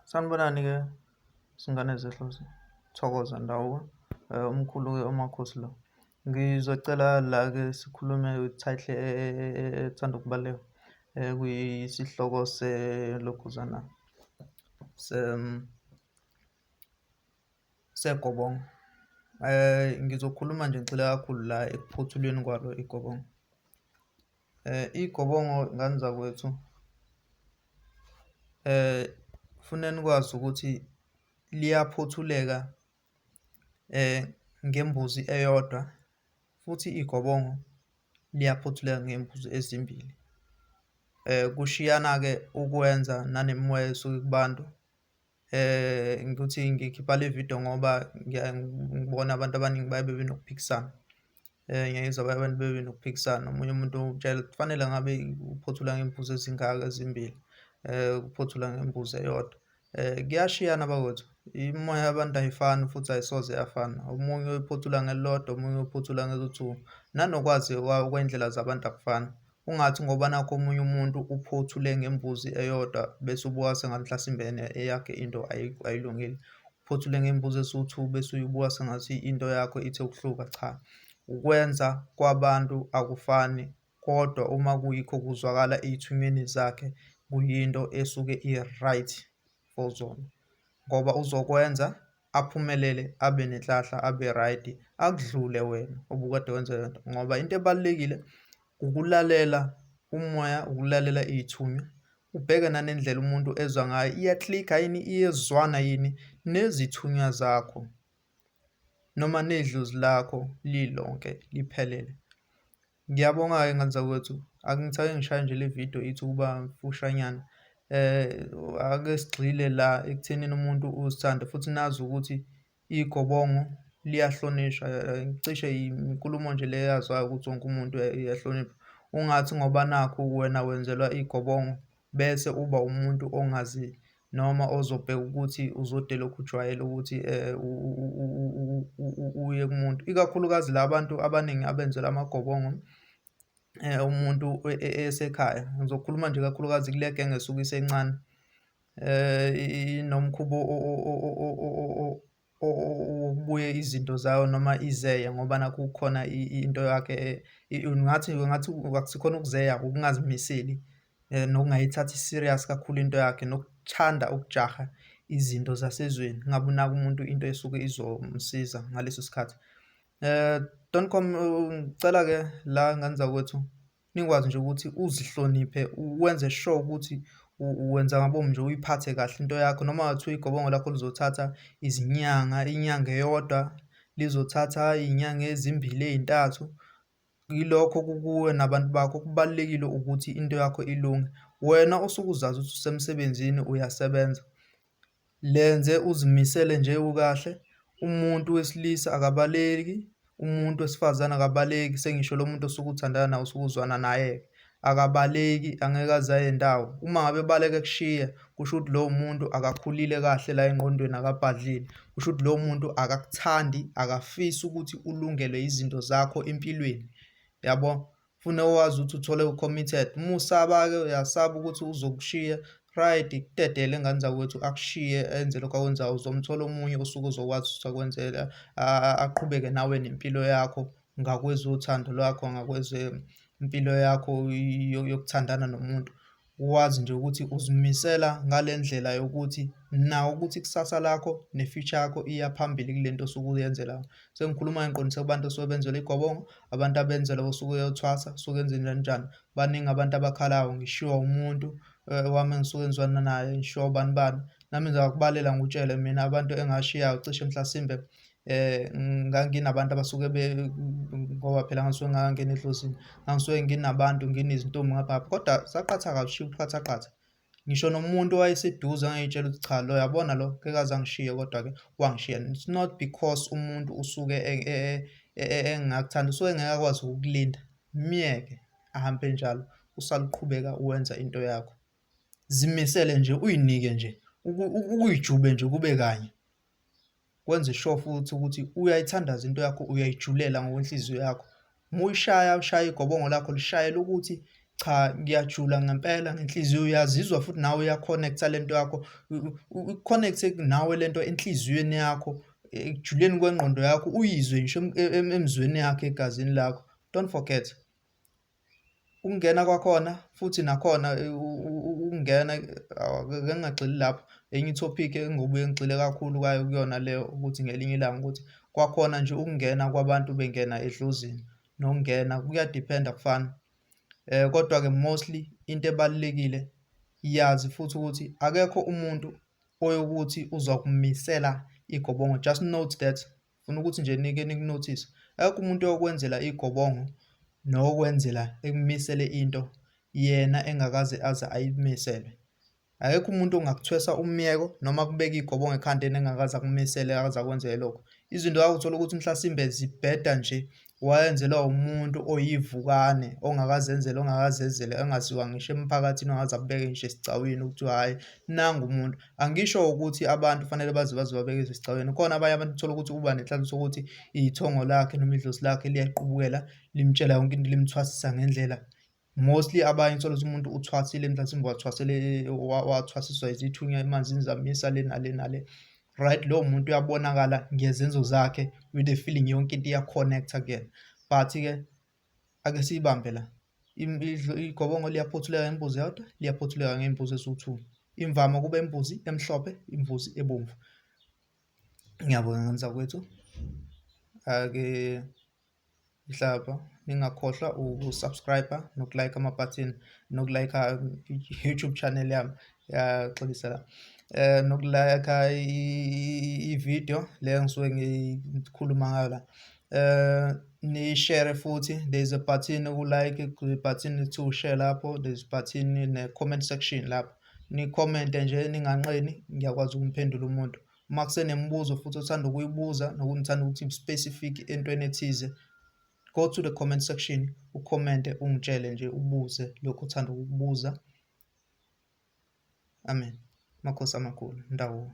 Sanibonani-ke zingane zehlosi, Thokoza Ndawuka, umkhulu-ke uMakhosi lo. Ngizocela la-ke sikhulume title ethanda ukubaluleka kuyisihloko selokhuzana segobongo. Ngizokhuluma nje ngigxile kakhulu la ekuphothulweni kwalo igobongo. Igobongo ngane zakwethu, funa nikwazi ukuthi liyaphothuleka ngembuzi eyodwa, futhi igobongo liyaphothuleka ngey'mbuzi ezimbili. Kushiyana-ke ukwenza nanemimoya esuke kubantu. Ukuthi ngikhipha le video ngoba ngiyaye ngibone abantu abaningi baye bebe nokuphikisana. Ngiyezwa abantu bebe nokuphikisana, omunye umuntu utshela ukuthi kufanele ngabe uphothula ngey'mbuzi ezingaka ezimbili, uphothula ngembuzi eyodwa. Kuyashiyana bakwethu, imimoya yabantu ayifani futhi ayisoze yafana. Omunye uyiphothula ngelilodwa, omunye uyiphothula ngeziwu-two, nanokwazi kwey'ndlela zabantu akufani. Ungathi ngoba nakhu omunye umuntu uphothule ngembuzi eyodwa bese ubuka sengathi mhlasimbe ena eyakhe into ayilungile. Uphothule ngey'mbuzi eziwu-two bese uyibuka sengathi into yakho ithe ukuhluka, cha. Ukwenza kwabantu akufani, kodwa uma kuyikho kuzwakala ey'thunyweni zakhe, kuyinto esuke i-right for zona, ngoba uzokwenza aphumelele, abe nenhlahla, abe right, akudlule wena obukade wenza lento. Ngoba into ebalulekile ukulalela umoya, ukulalela iy'thunywa, ubheke nanendlela umuntu ezwa ngayo, iya-click-a yini, iyezwana yini nezithunywa zakho noma nedlozi lakho lilonke liphelele. Ngiyabonga-ke ngane zakwethu, angithe ngishaye nje le video ithi ukuba mfushanyana. Ake sigxile la ekuthenini umuntu uzithande futhi nazi ukuthi igobongo liyahlonishwa, cishe inkulumo nje le eyaziwayo ukuthi wonke umuntu uyahlonipha. Ungathi ngoba nakhu wena wenzelwa igobongo bese uba umuntu ongazi noma ozobheka ukuthi uzode lokhu ujwayele ukuthi uye kumuntu, ikakhulukazi la bantu abaningi abenzelwa amagobongo umuntu esekhaya. Ngizokhuluma nje kakhulukazi kule genge esuke isencane inomkhuba wokubuye izinto zayo noma izeye ngoba nakhu kukhona into yakhe ngathi ngathi akusikhona ukuzeya, ukungazimiseli nokungayithathi serious kakhulu into yakhe nokuthanda ukujaha izinto zasezweni, ngabe unaka umuntu into esuke izomsiza ngaleso sikhathi. Don't ngicela-ke la ngane zakwethu nikwazi nje ukuthi uzihloniphe, wenze sure ukuthi wenza ngabomu nje uyiphathe kahle into yakho, noma kungathiwa igobongo lakho lizothatha izinyanga, inyanga eyodwa, lizothatha iy'nyanga ezimbili ey'ntathu, yilokho kukuwe nabantu bakho. Okubalulekile ukuthi into yakho ilunge. Wena osuke uzazi ukuthi usemsebenzini uyasebenza, lenze uzimisele nje ukahle. Umuntu wesilisa akabaleki, umuntu wesifazane akabaleki, sengisho lo muntu osuke uthandana naye, osuke uzwana naye-ke, akabaleki, angeke aze aye ndawo. Uma ngabe ebaleka ekushiya, kusho ukuthi lowo muntu akakhulile kahle la engqondweni, akabhadlile. Kusho ukuthi lowo muntu akakuthandi, akafisi ukuthi ulungelwe izinto zakho empilweni, yabo. Funa wazi ukuthi uthole u-committed. Uma usaba-ke uyasaba ukuthi uzokushiya, right, kudedele ngane zakwethu akushiye enze lokhu akwenzayo, uzomthola omunye osuke uzokwazi ukuthi akwenzele aqhubeke nawe nempilo yakho ngakwezothando lwakho, ngakwezempilo yakho yokuthandana nomuntu. Wazi nje ukuthi uzimisela ngale ndlela yokuthi nawo ukuthi ikusasa lakho ne-future yakho iya phambili kule nto osuke uyenzela. Sengikhuluma ngiqondise kubantu osuke benzelwe igobongo, abantu abenzelwa osuke uyothwasa, usuke enze njani njani. Baningi abantu abakhalayo ngishiywa umuntu wami engisuke ngizwana naye, ngishiywa ubani bani. Nami ngizakubalela ngikutshele mina abantu engashiyayo cishe mhlasimbe nganginabantu abasuke ngoba phela ngisuke ngangena edlozini, ngangisuke nginabantu nginezintombi ngapha kodwa saqhatha kabi uqhathaqhatha. Ngisho nomuntu owayeseduze engangiy'tshela ukuthi cha lo yabona lo ngeke aze angishiye kodwa-ke wangishiya. It's not because umuntu usuke engakuthandi, usuke engeke akwazi ukukulinda. Myeke ahambe enjalo, usale uqhubeka wenza into yakho. Zimisele nje uy'nike nje, ukuy'jube nje kube kanye. Wenze sure futhi ukuthi uyayithandaza into yakho, uyayijulela ngokwenhliziyo yakho. Uma uyishaya ushaya igobongo lakho lishayele ukuthi Cha, ngiyajula ngempela ngenhliziyo, uyazizwa futhi nawe uya-connect-a lento yakho, i-connect-e nawe lento enhliziyweni yakho, ekujuleni kwengqondo yakho, uyizwe ngisho emzweni yakho, egazini lakho. Don't forget, ukungena kwakhona futhi nakhona ukungena, ake ngingagxili lapho. Enye i-topic engobuye ngigxile kakhulu kwayo kuyona leyo, ukuthi ngelinye ilanga ukuthi kwakhona nje ukungena kwabantu bengena edlozini nokungena kuya-depend-a, akufani. Kodwa-ke mostly into ebalulekile, yazi futhi ukuthi akekho umuntu oyokuthi uzokumisela igobongo. Just note that, ngifuna ukuthi nje nike niku-notice. Akekho umuntu oyokwenzela igobongo nokwenzela ekumisele into yena engakaze aze ayimisele. Akekho umuntu ongakuthwesa umyeko noma akubeke igobongo ekhanda yena engakaze akumisele, akaze akwenzele lokho. Izinto zakho uthola ukuthi mhlasimbe zibheda nje, wayenzelwa umuntu oyivukane ongakazenzela, ongakazenzele, engaziwa ngisho emphakathini, ongakaze abeke ngisho esigcawini ukuthi hhayi nangu umuntu. Angisho ukuthi abantu fanele baze baze babeke esigcawini. Khona abanye abantu uthola ukuthi uba nenhlanhla sokuthi ithongo lakhe noma idlozi lakhe liyaqubukela, limtshela yonke into, limthwasisa ngendlela. Mostly abanye uthola ukuthi umuntu uthwasile, mhlasimbe wathwasele, wathwasiswa izithunywa emanzini, zamisa le nale nale. Right, lowo muntu uyabonakala ngezenzo zakhe, with the feeling, yonke into iya-connect-a kuyena. But-ke ake siyibambe la, igobongo liyaphothuleka ngembuzi eyodwa, liyaphothuleka ngey'mbuzi eziwu-two. Imvama kuba imbuzi emhlophe, imbuzi ebomvu. Ngiyabonga ngane zakwethu. Ake mhlaba ningakhohlwa uku-subscribe noku-like ama-button, noku-like i-YouTube channel yami, yaxolisa la, noku-like i-video le engisuke ngikhuluma ngayo la, ni-share futhi. There is a button uku-like, button to share lapho, there is button ne-comment section lapho, ni-comment nje, ninganqeni, ngiyakwazi ukumphendula umuntu. Uma kusenemibuzo futhi othanda ukuyibuza nokuthi ukuthi specific entweni ethize, go to the comment section, u-comment-e, ungitshele nje, ubuze lokhu othanda ukukubuza. Amen. Makhosi amakhulu, ndawo.